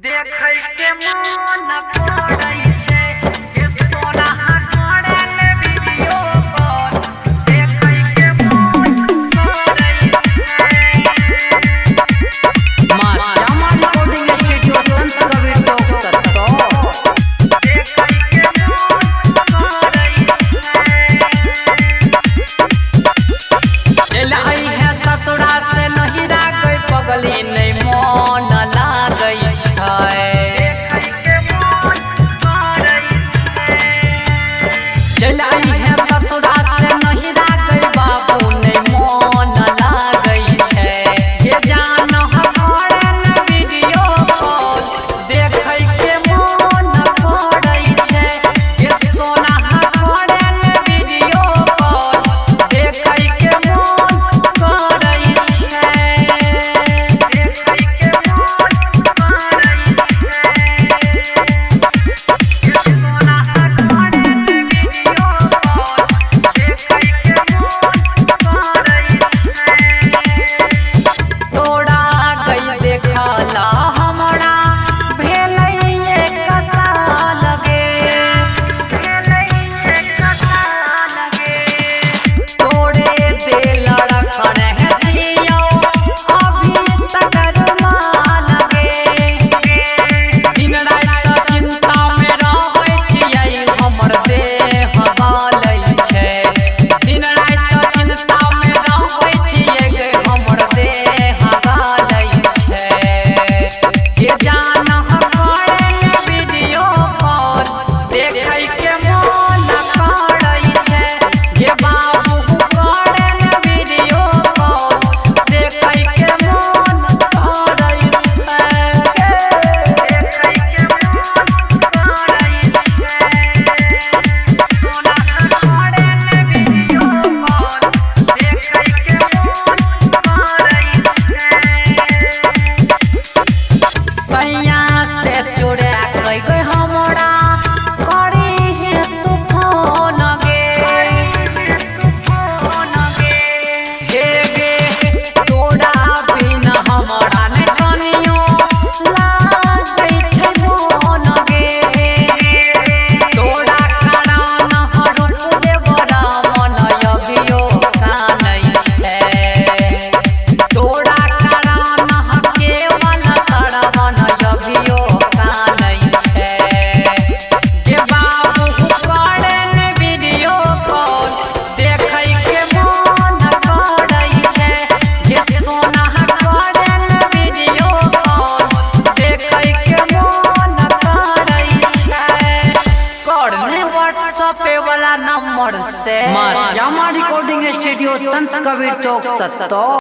देखै के मन करै छै हे सोना करे ने वीडियो कॉल। देखै के मन करै छै। माँ श्यामा रिकॉर्डिंग स्टूडियो संत कबीर चौक सत्तो। देखै के मन करै छै। चल आई है ससुरा से नहिरा गई पगली नहीं मन लागै छै। देखै के मन करै छै। चल आई है ससुरा से नहिरा गई बाबू नहीं मन लागै छै। ये जान करे न वीडियो कॉल देखै के मन करै छै। ये सोना करे न वीडियो कॉल देखै के मन करै छै। देखै के मन करै छै। सोना करे ने वीडियो कॉल। देखै के मन करै छै। तोरा गई देखला हमरा भेलै एक साल गे। भेलै एक साल गे। तोरे दिल रखने है जियो अभी तक रुमाल गे। दिन राति चिंता में रहै छियै हमर देह बालै छै। दिन राति चिंता में रहै छियै गे हमर देह बालै छै। ये जान करे ने वीडियो कॉल देखै के मन करै छै। ये बाबू करे ने वीडियो कॉल देखै के मन करै छै। देखै के मन करै छै। सोना करे ने वीडियो कॉल। देखै के मन करै छै। सैया से चोरा कई गई हमरा करी है तूफान गे। तूफान गे। हे गे तोरा बिना हमरा ने कनियो लागै छै मोन गे। तोरा कारण हरूप देवरा मन अभियो कानै छै। तोरा कारण केवल श्रवण अभियो कानै छै। गे बाबू करे ने वीडियो कॉल देखै के मन करै छै। गे सोना करे ने वीडियो कॉल देखै के मन करै छै। करने व्हाट्सएप वाला नंबर से। माँ श्यामा रिकॉर्डिंग स्टूडियो संत कबीर चौक सत्तो।